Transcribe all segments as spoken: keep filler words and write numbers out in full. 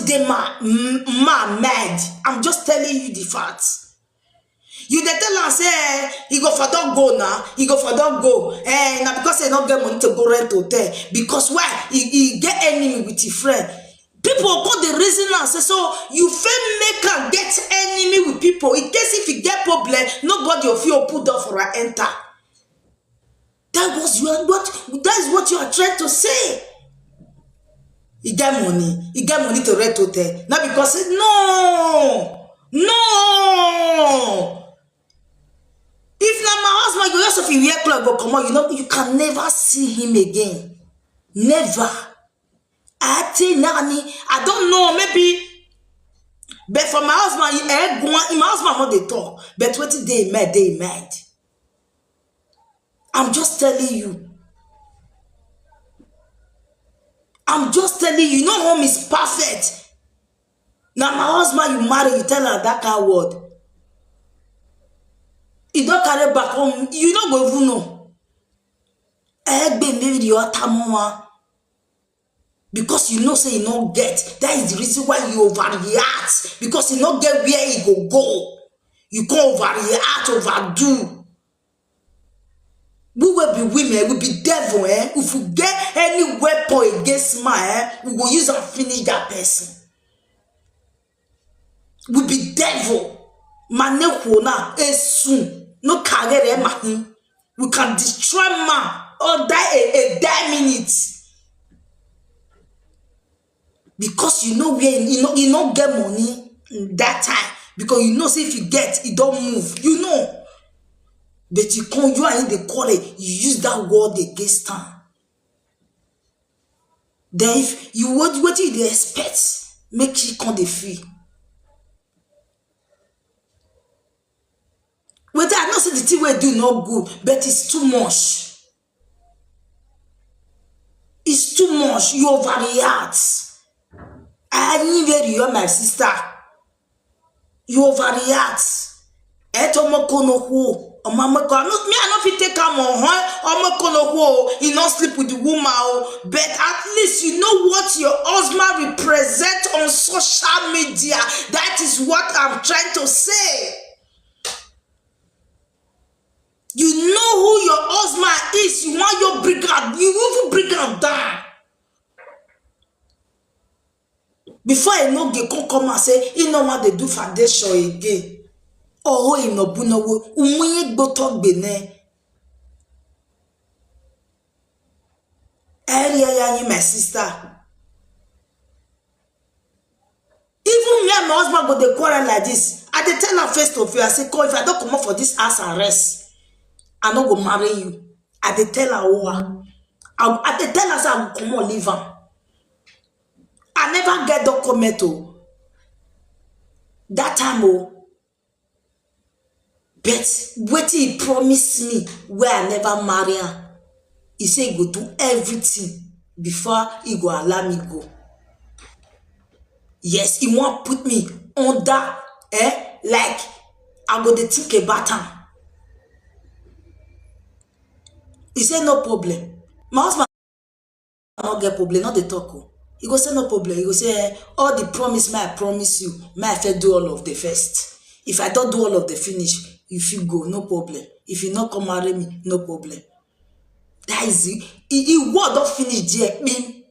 Dey ma m- ma mind. I'm just telling you the facts. You dey tell am say, eh, he go for don go now, he go for don go. Eh, na because he no get money to go rent hotel. Because why? He, he get enemy with his friend. People come dey reason am say, so you fit make am get enemy with people in case if he get problem, nobody of you put door for her enter. That was your what that is what you are trying to say. He get money, he get money to rent hotel. Not because say, no, no. If na my husband, you just if you wear cloth go come out, you know you can never see him again. Never. I think now, I mean, I don't know, maybe, but for my husband, he, eh, go on, my husband not dey talk. But what they mad, they mad. I'm just telling you. I'm just telling you, no home is perfect. Now my husband, you marry, you tell her that kind word. You don't carry back home, you not go even know. Egbe maybe the other one. Because you know say you no get. That is the reason why you overreact. Because you no get where he go go. You can't overreact, overdo. We will be women, we be devil, eh? If we get any weapon against man, eh, we will use and finish that person. We be devil. Manekwo na esun. No kagere mahin. We can destroy man or die a, a die minute. Because you know where you know you no get money that time. Because you know say if you get, it don't move. You know. But you come, you are in the quarrel, you use that word against time. Then if you what what you dey expect, make you come dey feel. Whether I know say the thing we do not good, but it's too much. It's too much. You overreact. I need you, my sister. You overreact. Eto mo kono ho. Omamako, I no, me, I no fit take am on her. Omako no ho. He not sleep with the woman. Oh. But at least you know what your husband represent on social media. That is what I'm trying to say. You know who your husband is. You want your bring am. You even bring am down. Before I no get come come and say he no want to do foundation again. Oh, he no bu no wo. Umuye gboto gbe ne. Area ya you, my sister. Even me and my husband go dey quarrel like this. I dey tell her face to face. I say, come, if I don't come up for this house and rest, I no go marry you. I dey tell her, oh, ah. I, I dey tell her say I go come on leave am. I never get document, oh. That time, oh. But wetin he promise me wey I never marry am, he say he go do everything before he go allow me go. Yes, he wan put me under, eh, like I go dey think about am. He say no problem. My husband no get problem, no dey talk o. He go say no problem. He go say, eh, all the promise may I promise you, may I first do all of the first. If I don't do all of the finish, you fit go, no problem. If you no come marry me, no problem. That is it. He, he word don finish there, mean.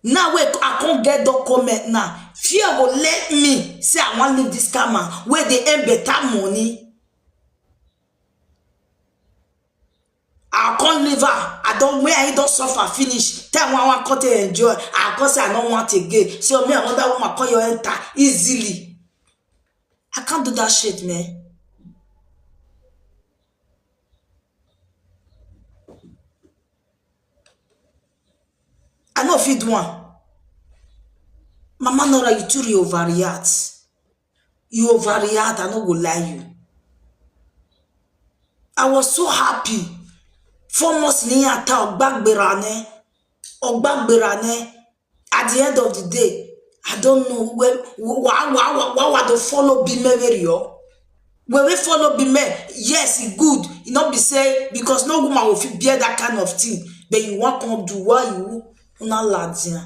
Now wey I come get document now, fear go let me say I wan leave this kind man wey dey earn better money. I come leave her. I don, where I don suffer finish. Time one one come take enjoy. I come say I no want again. So me another woman come your enter easily. I can't do that shit, man. I no fit do am. Mama Nora, you too, you overreact. You overreact, I no go lie you. I was so happy. Four months ni ata ogbagbera ne. Ogbagbera ne. At the end of the day, I don't know where why why why why why to follow be me very yo. When we follow be me, yes, it good. It not be say because no woman will fit bear that kind of thing. But you want come do what you Una ladia.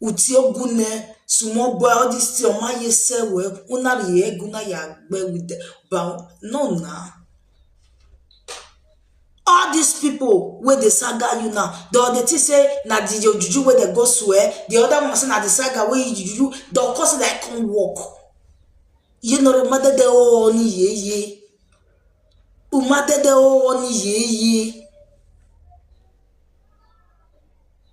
Uti ogune, sumo boy, all this thing, oma ye say well, una ye guna ya gbe with the, but no na. All these people wey dey saga you now, the other thing say na the your juju wey dey go swear, the other one say na the saga wey you juju, the cause that come work. You know, mother de o ni ye ye. Umade de o ni ye ye.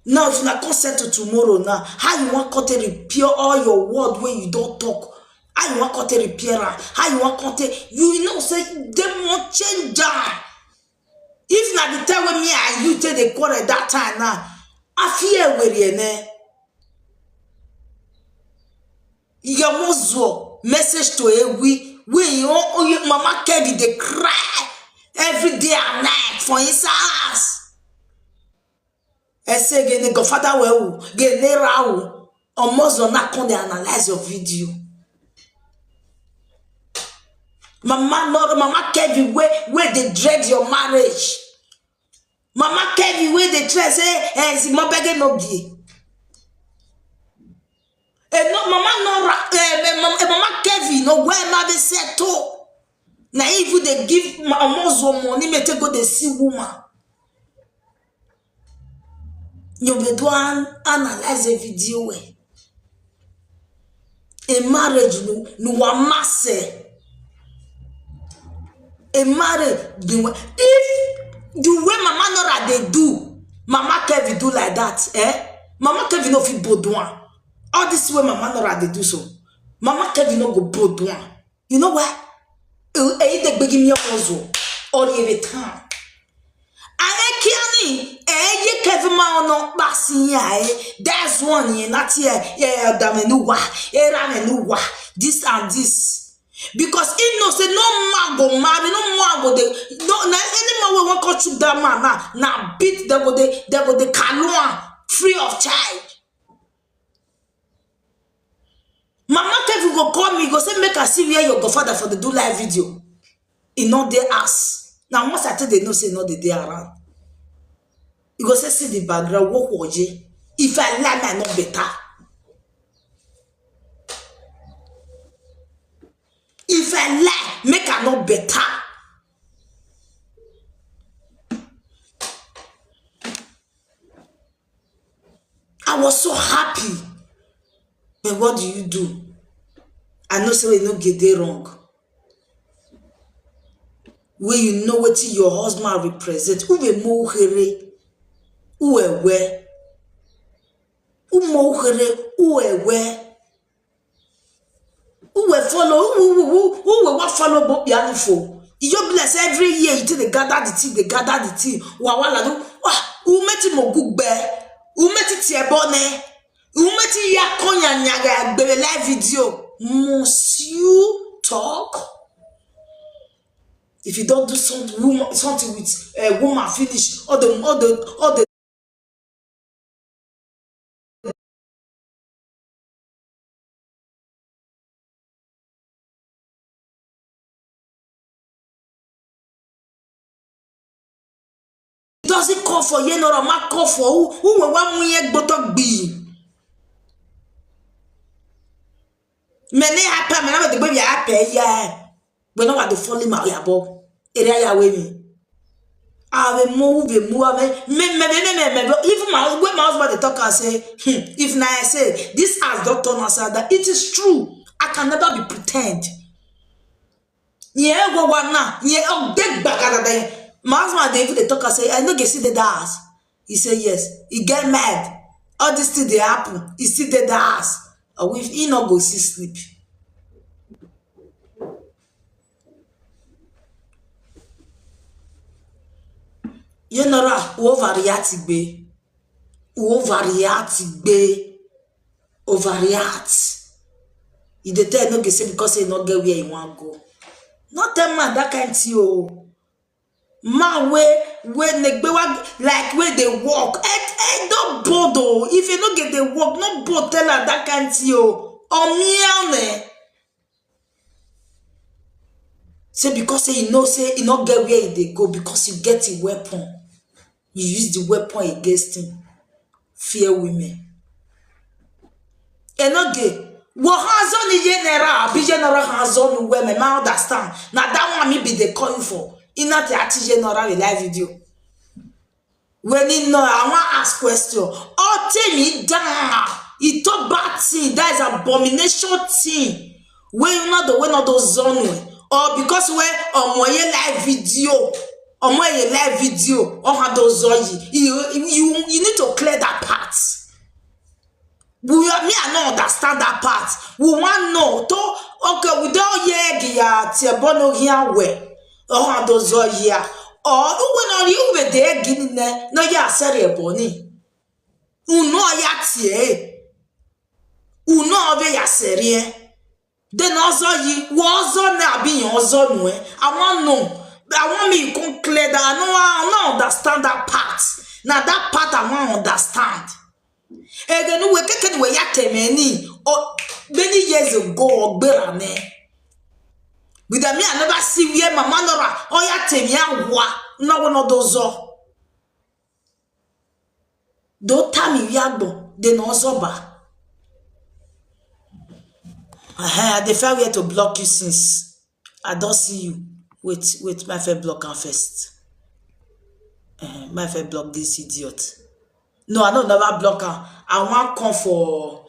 Now, if una come settle tomorrow now, how you wan come take repair all your word wey you don talk? How you wan come take repair am? How you wan come take, you know say dem wan change am. If na the time wey me and you take dey quarrel that time now, I fear were ne. Iyamozuo message to Ewi, wey your, your mama Kevin dey cry every day and night for inside house. I say again, the godfather will get there. Omozo na come dey analyze your video. Mama no, mama Kevin wey wey dey dread your marriage. Mama Kevin wey dey try say eh, si mo bege no be. Eh, no, mama no ra, eh, eh, mama, eh, mama Kevin no where ma be settle. Na even dey give ma Omozo money me take go dey see woman. You be do an analyze a video way. A marriage no no wa masse. A marriage no wa- if the way Mama Nora dey do, Mama Kevin do like that, eh? Mama Kevin no fit bold one. All this way Mama Nora dey do so, Mama Kevin no go bold one. You know why? Eyi dey gbegi mi ọzọ. Or you return. Ane kiani, eh, ye Kevin ma ono basi ya, eh. That's one ye, not here, yeah, damenuwa, eramenuwa, this and this. Because he know say no man go marry, no man go dey, no, na any man wey wan come chook that man now, na beat dem go dey, dem go dey kalo am free of charge. Mama Kevin go call me, go say make I see where your godfather for the do live video. E no dey house. Na once I tell dem no say e no dey dey around. E go say see the background, wo wo ye. If I lie, I no better. If I lie, make I no better. I was so happy. But what do you do? I know say you no get dey wrong. Wey you know wetin your husband represent. Who be mo here? Who e where? Who mo here? Who e where? Who will follow? Who who who who who will what follow Bobianufo? You just be like say every year you take dey gather the thing, dey gather the thing. Wa wa la do. Wah, who met him ogugbe? Who met it here bone? Who met it ya konya nyaga gbere live video? Must you talk? If you don't do something, woman, something with a woman finish, all the all the all the doesn't call for you nor ma call for who who will one year gboto gbi. Many happen, many the baby happen, yeah. We know what the folly ma yabo. Area ya we me. I will move, we move, I will me me me me me me. Even my when my husband dey talk and say, hmm, if na I say this house don turn us that it is true. I can never be pretend. Nye go wana, nye oh dey gbagada dey. My husband dey even dey talk and say I no get see the house. He say yes. He get mad. All this thing dey happen. He still dey that house. Or if he no go see sleep. You know, we overreact gbe. We overreact gbe. Overreact. You dey tell no get say because say no get where you wan go. Not tell man that kind thing o. Man wey wey negbe wa like wey dey work. E e don bold o. If you no get dey work, no bold tell am that kind thing o. Omiyan eh. Say because say you know say you no get where you dey go because you get a weapon. You use the weapon against him. fear women. Enoge, wo ha zo ni general, abi general ha zo ni women, ma understand. Na that one me be dey call you for. Ina te ati general in live video. When he know, I wan ask question. All thing he done, he talk bad thing. That is abomination thing. When you not the way not those zone, or because when omo ye live video, omo ye live video, or how those zone, you, you, you need to clear that part. We are, me, I no understand that part. We wan know to, okay, we don hear the, uh, Tiebono here where, or how those zone here, or who when are you with the egg in there? No, yeah, sorry, Bonnie. Who know ya tie? Who know where ya serie? Then also ye, wo also na be your also no. I want know. I want me you come clear that. I know I no understand that part. Now that part I want understand. Ege no we keke ni we ya temeni. Oh, many years ago, Ogberane. With me, I never see where Mama Nora, oh, ya temi ya wa. No, one of those. Don't tell me we are go. Then also ba. Uh-huh, I dey find where to block you since. I don't see you. Wait, wait, my fair block am first. Uh, my fair block this idiot. No, I no never block am. I wan come for,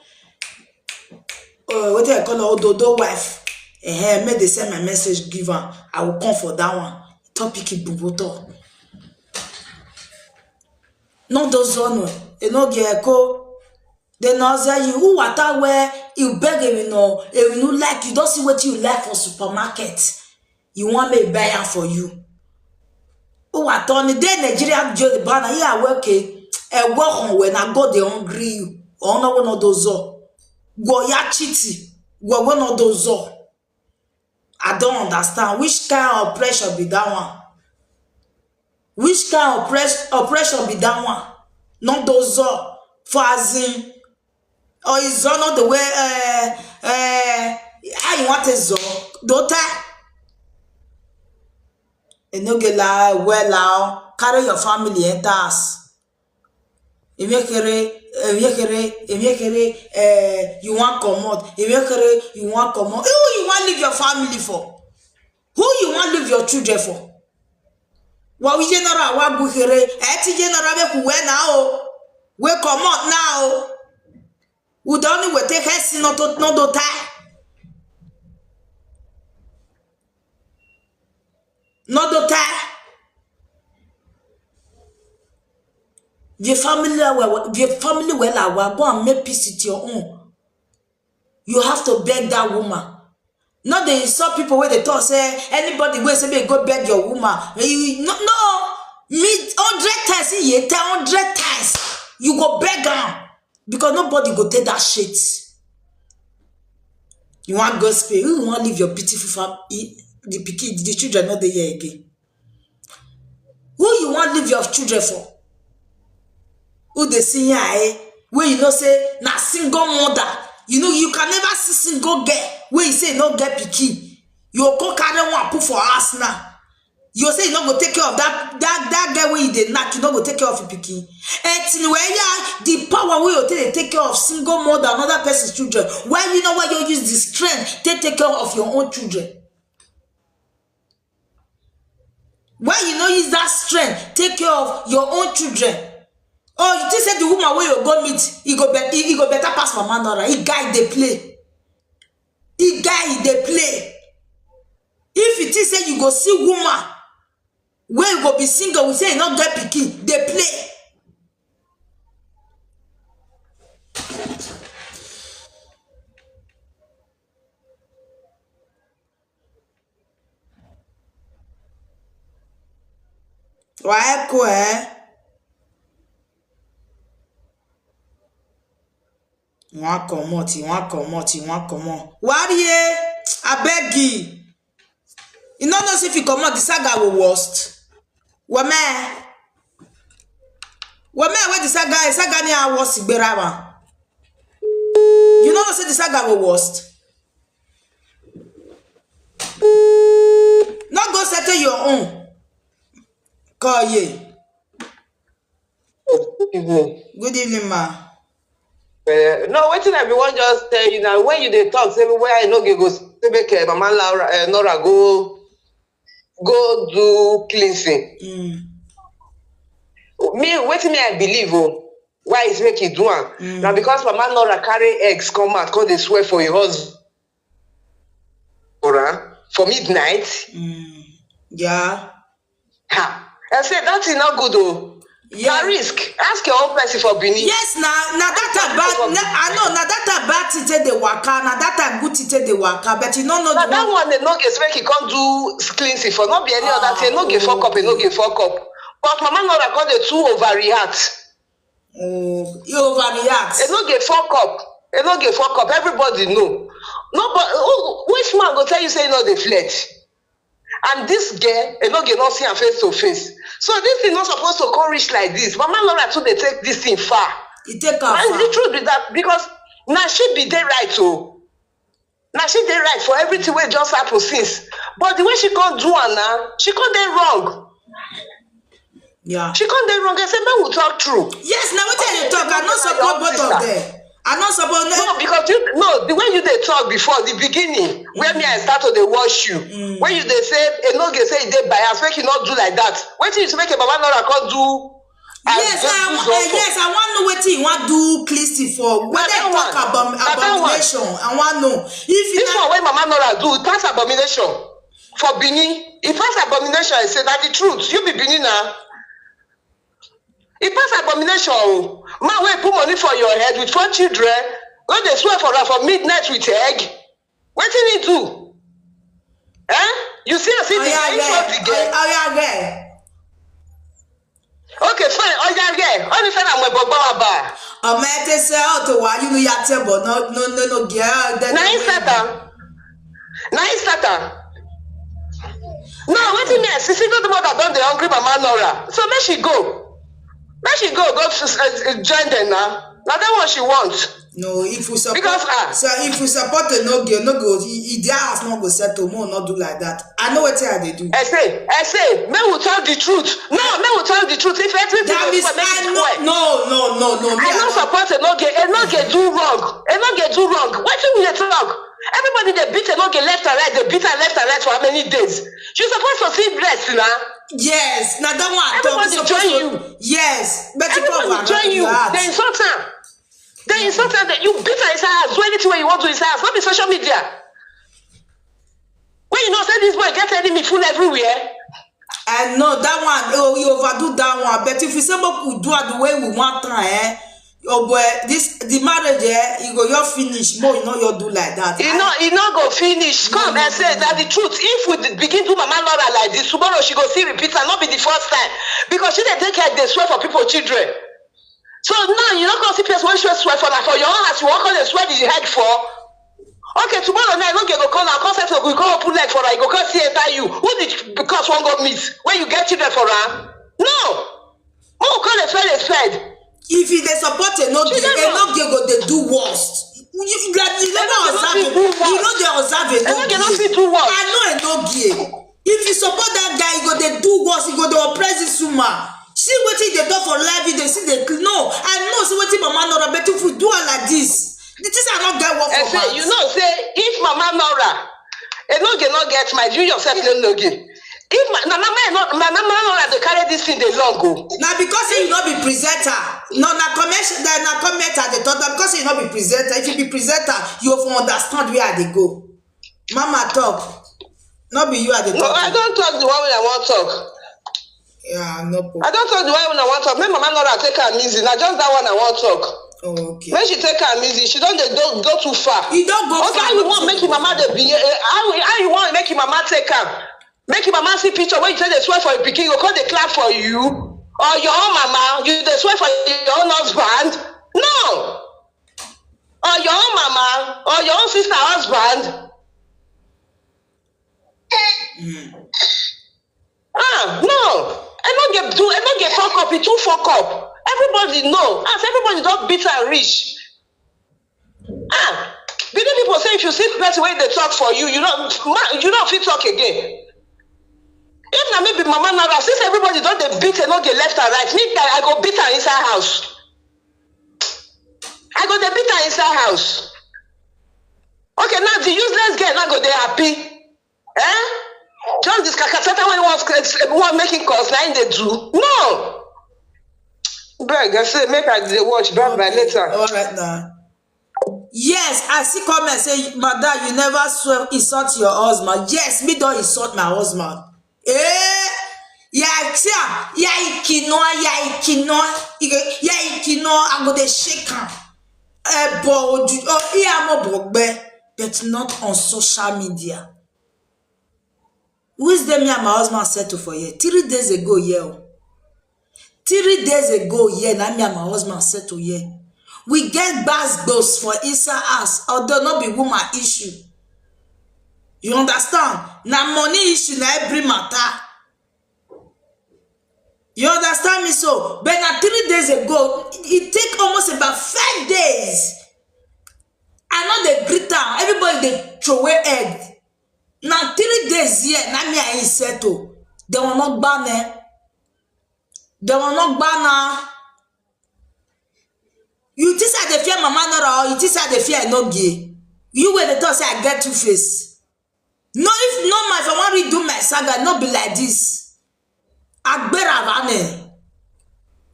uh, what I call her, Ododo wife. Eh, make they send my message give am. I will come for that one. Topic ibuboto. No those one. E no get echo. They no say you who water where you beg him no. If you no like, you don't see what you like for supermarket. You want me buy am for you. Who water on the day Nigeria join the banner? Yeah, well, okay. E work on when I go they hungry you. Or no one of those. Go ya chiti. Go one of those. I don't understand which kind of pressure be that one. Which kind of press oppression be that one? Not those, uh, for as in, or is not the way, uh, uh, how you want it so? Don't I? And no get lie, well, now carry your family enter us. Emekere, emekere, emekere, eh, you want come out. Emekere, you want come out. Who you want leave your family for? Who you want leave your children for? Wa we general wa gukere, eti general be ku we na o. We come out now. We don't need we take us not to, not to tie. Not to tie. The family well, the family well, I will go and make peace with your own. You have to beg that woman. Not they saw people where they talk say anybody wey say may go beg your woman. You, no, no, me hundred times, ye tell hundred times, you go beg am because nobody go take that shit. You want gospel? Who want leave your beautiful family? The pikin, the children not there here again. Who you want leave your children for? Who they see here, eh? Where you know say na single mother. You know you can never see single girl where you say no get pikin. You go carry one put for us now. You say you no go take care of that that that girl where you dey knack, you no go take care of your pikin. And where yeah, the power where you take take care of single mother, another person's children. Why you know why you use the strength take take care of your own children? Why you no use that strength take care of your own children? Oh, you think say the woman wey you go meet, e go be, e, e go better pass Mama Nora? E guy dey play. E guy dey play. If you think say you go see woman wey you go be single, we say you no get pikin, dey play. Wa echo, eh? You wan comot, you wan comot, you wan comot. Warrior, I beg you. You no know say if you comot, the saga will worst. Wame. Wame, where the saga is, saga ni a worst igberawa. You no know say the saga will worst. No go settle your own. Call ye. Evening. Good evening, ma. Uh, no, wetin I be wan just tell you now. When you dey talk, say where I no go go say make uh, Mama Laura, uh, Nora go go do cleansing. Mm. Me, wetin me I believe oh, why is make e do am? Mm. Na because Mama Nora carry eggs come out, come dey swear for im husband for am for midnight. Mm. Yeah. Ha! I say that thing no good oh. Yeah. Na risk. Ask your own person for Benin. Yes, na na that time bad. Na, I know na that time bad thing take dey waka. Na that time good thing take dey waka. But you no know Na the that one. One dey no get make e come do cleansing for no be any other thing. E no get fuck up, e no get fuck up. But Mama Nora come dey too overreact. Oh, you overreact. E no get fuck up. E no get fuck up. Everybody know. No, but who, which man go tell you say e no dey flirt? And this girl, e no get no see am face to face. So this thing not supposed to come reach like this. Mama Nora too dey take this thing far. You take am And the far. Truth be that because na she be dey right oh. Na she dey right for everything wey just happen since. But the way she come do am now, she come dey wrong. Yeah. She come dey wrong. I say make we talk true. Yes, na wetin I dey talk. I no support both of them. I no support. No, because you no the way you dey talk before the beginning where me I start to dey watch you. When you dey say e no get say e dey bias, make you no do like that. Wetin you say make Mama Nora come do? As Yes, just I do wa- so eh, yes, I wan know wetin you wan do cleansing for. Whether that you talk one. abom- Na that one. Abomination, I wan know. If you This na- one wey Mama Nora do pass abomination for Benin. E pass abomination. I say na the truth. You be Benin na. E pass abomination o. Man wey put money for your head with four children, wey dey swear for am for midnight with egg. Wetin he do? Eh? You see as he Oya dey insult the there, girl. oya there. Okay, fine. Oya there. Only say na my baba wa ba. Ọmọ ẹ ti sẹ́ ọ̀ tó wá nínú yàtẹ̀ bọ̀ no no no no girl. Na him start am. Na him start am. No, wetin me I see, single mother don dey hungry Mama Nora. So make she go. Make she go go s- s- join them na. Na that one she want. No, if we support, Because, ah. So if we support the no girl, no go. He, he their house no go settle. More not do like that. I know what I dey do. I say, I say, make we tell the truth. No, make we tell the truth. If everything That go means spoil, make I it know. spoil. No, no, no, no. Me, I I no no- support Enoge. Enoge do wrong. Enoge do wrong. Wetin we dey talk? Everybody dey beat Enoge left and right. Dey beat am left and right for how many days? She suppose to see rest na. Yes, now that one. I talk, Everybody suppose join to- you. Yes, but you come Everybody back. join you. Relax. They insult am. They insult am. That you beat am inside house. Do anything wey you wan do inside house. No be social media. When you know say this boy get enemy full everywhere. I know that one. Oh, you overdo that one. But if you say make we do it the way we want to, eh? Oh boy, this the marriage, eh? You go your finish. More you know you do like that. E no, e no go finish. Come, I say that the truth. If we begin do Mama Laura like this tomorrow, she go see repeat am. Not be the first time because she dey take head dey swear for people children. So now you no come see place wey she swear for na for your own house you wan come dey swear the head for. Okay, tomorrow night no get go call am come settle we come open leg for am you go come see enter you who the cause wan go meet when you get children for am. No. Make we call a spade a spade. If you dey support Enoge, She dey Enoge go dey do worst. You you like you never Enoge no observe fit it. do You worst. no dey observe Enoge no Enoge. Fit do worst. I know Enoge. If you support that guy, you go dey do worst. You go dey oppress this woman. See wetin dey talk for live video. See the no. I know see wetin Mama Nora, but if we do her like this, the things I not get work I for say mouth. You know say if Mama Nora, Enoge no get mind, you yourself no Enoge. If my, na Mama no, my Mama Nora dey carry this thing dey long o. Na because say you no be presenter. No, na comment, na, na comment I dey talk. Na because say you no be presenter. If you be presenter, you go understand where I dey go. Mama talk. No be you I dey No, talk. I don talk the one wey I wan talk. Yeah, no problem. I don talk the one wey I wan talk. Make Mama Nora take am easy. Na just that one I wan talk. Oh, okay. Make she take am easy. She don dey go, go too far. You don go Okay, far. how you wan make your mama dey behave? Eh, How, how you wan make your mama take am? Make your mama see picture wey you take dey swear for your pikin, go come dey clap for you. Or your own mama, you dey swear for your own husband? No. Or your own mama, or your own sister husband? Ah, no. I no get do, I no get fuck up, e too fuck up. Everybody know. As everybody don beat am reach. Ah, Benin people say if you see person wey dey talk for you, you no, ma, you no fit talk again. If na me be Mama Nora, since everybody don dey beat Enoge left and right, me I, I go beat her inside house. I go dey beat her inside house. Okay, now the useless girl now go dey happy. Eh? Just this kakatata wey wan wan make him cause na him dey do. No. Beg, I say make I dey watch. Bye bye later. All right now. Yes, I see comment say, "Madam, you never swear insult your husband." Yes, me don insult my husband. Eh? Ya tia, ya ikino, ya ikino, ya ikino, I go dey shake am. Eh, but oju, oh, iya mo bogbe, but not on social media. Which day me and my husband settle for here? Three days ago, yeah. Oh. Three days ago, yeah, na me and my husband settle here. We get gbas gbos for inside house, although no be woman issue. You understand? Na money issue, na every matter. You understand me so? But na three days ago, it take almost about five days. I no dey greet am. Everybody dey throway head. Na three days here, na me and him settle. Dem wan no gba ne. Dem wan no gba na. You think say I dey fear Mama Nora or you think say I dey fear Enogie? You wey dey talk say I get two face. No, if no man, if I wan read do my saga, no be like this. Agbera rane.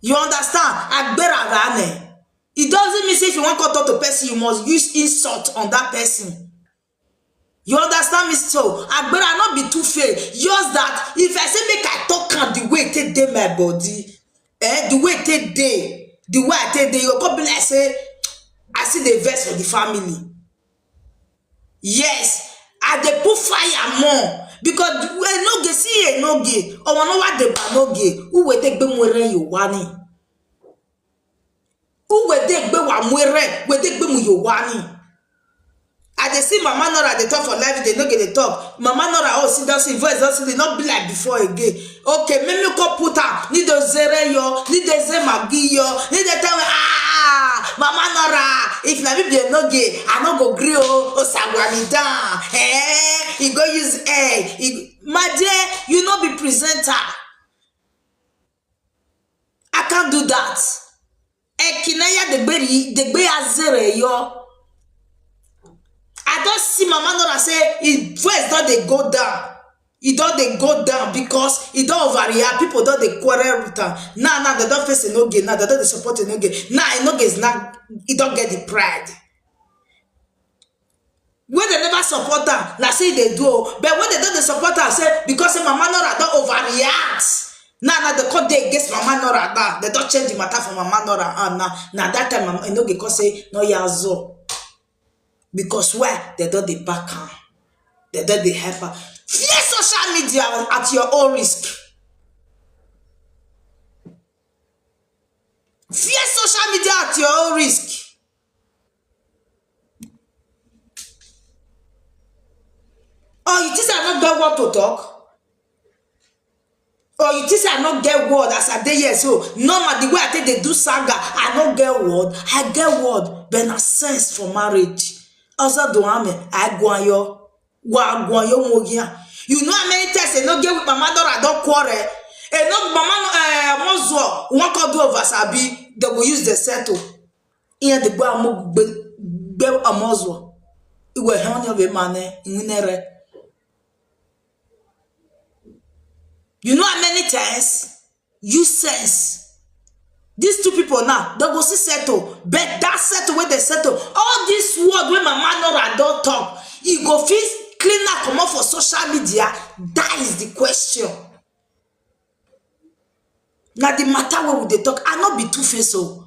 You understand? Agbera rane. It doesn't mean say if you wan come talk to person, you must use insult on that person. You understand me so? Agbera no be two face. Just that if I say make I talk am the way e take dey my body, eh, the way e take dey, the way I take dey, you go come be like say I still dey vex for the family. Yes, I dey put fire more because Enoge si Enoge, omo no wa de ba Enoge, uwe de gbe mu ere yo wa ni. Uwe de gbe wa mu ere, we de gbe mu yo wa ni. I dey see Mama Nora dey talk for live, dey no get dey talk. Mama Nora, oh, see, don see, voice don see, dey not be like before again. Okay, make me come put am. Ni do zere yo, ni de ze magi yo, ni de tell me, ah, Mama Nora, if na me be Enoge, I no go gree o. Osagwami down. Eh, he go use eh. He, my dear, you no be presenter. I can't do that. Ekinaya degberi degbe azere yo. I don see Mama Nora say his voice don dey go down. E don dey go down because e don overreact. People don dey quarrel with am. Now, now, they don face Enoge. Now, they don dey support Enoge. Now, Enoge is now, e don get the pride. When they never support am, na say e dey do o. But when they don dey support am, say because say Mama Nora don overreact. Now, now they come dey against Mama Nora now. They don change the matter for Mama Nora hand now. Na that time Mama Enoge come say no yazo. Because why? They don dey back am. They don dey help am. Fear social media at your own risk. Fear social media at your own risk. Oh, you think say I no get what to talk? Oh, you think say I no get word as I dey here so? Normal, the way I take dey do saga, I no get word. I get word, but na sense for marriage. Ozo do ame, I go ayo. Wa go ayo mo gian. You know how many times Enoge with Mama Nora don quarrel? Enoge Mama no, eh, Mozo, wan come do over sabi, they go use the settle. Ihe degbe amogbe gbe amozwo. Iwe he onye be mane nwinere. You know how many times? Use sense. These two people now, they go see settle. But that settle wey they settle, all this word wey Mama Nora don talk, e go fit clean am comot for social media. That is the question. Na the matter wey we dey talk, I no be two face o.